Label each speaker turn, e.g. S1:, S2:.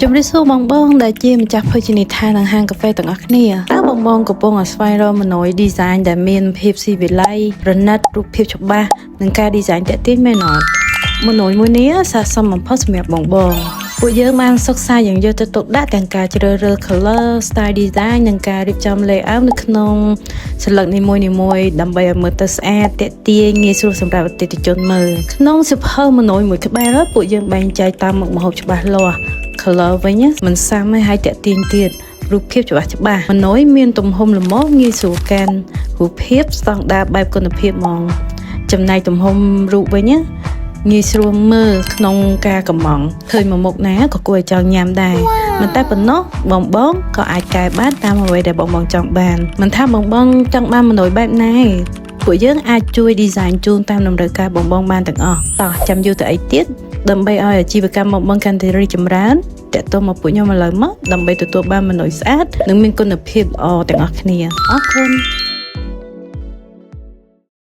S1: ជំរាបសួរបងបងដែលជាម្ចាស់ភោជនីយដ្ឋាននិងហាងកាហ្វេទាំងអស់គ្នាតើបងបងកំពុងតែស្វែងរកម៉ឺនុយ design ដែលមានភាពស៊ីវិល័យប្រណិតរូបភាពច្បាស់និងការ design ទាក់ទាញមែនអត់ម៉ឺនុយមួយនេះស័ក្តិសមបំផុតសម្រាប់បងបងពួកយើងបានសិក្សាយ៉ាងយកចិត្តទុកដាក់ទាំងការជ្រើសរើស color, style design និងការរៀបចំ layout នៅក្នុងសន្លឹកនីមួយៗដើម្បីឲ្យមើលទៅស្អាតទាក់ទាញងាយស្រួលសម្រាប់អតិថិជនមើលក្នុងសៀវភៅម៉ឺនុយមួយក្បាលពួកយើងបែងចែកតាមមុខម្ហូបច្បាស់លាស់ color វិញណាមិនซ้ำទេហើយទាក់ទាញទៀតរូបភាពច្បាស់ច្បាស់ម៉នុយមានទំហំល្មមងាយស្រួលកាន់រូបភាពស្តង់ដារបែបគុណភាពហ្មងចំណែកទំហំរូបវិញណាងាយស្រួលមើលក្នុងការកម្ម៉ង់ឃើញមួយមុខណាក៏គួរឲ្យចង់ញ៉ាំដែរមិនតែប៉ុណ្ណោះបងបងក៏អាចកែបានតាមអ្វីដែលបងបងចង់បានមិនថាបងបងចង់បានម៉នុយបែបណាទេពួកយើងអាចជួយ design ជូនតាមតម្រូវការបងបងបានទាំងអស់តោះចាំយូរទៅអីទៀតដើម្បីឲ្យអាជីវកម្មបងបងកាន់តែរីកចម្រើនទាក់ទងមកពួកខ្ញុំឥឡូវមកដើម្បីទទួលបានម៉នុយស្អាតនិងមានគុណភាពល្អទាំងអស់គ្នាអរគុណ។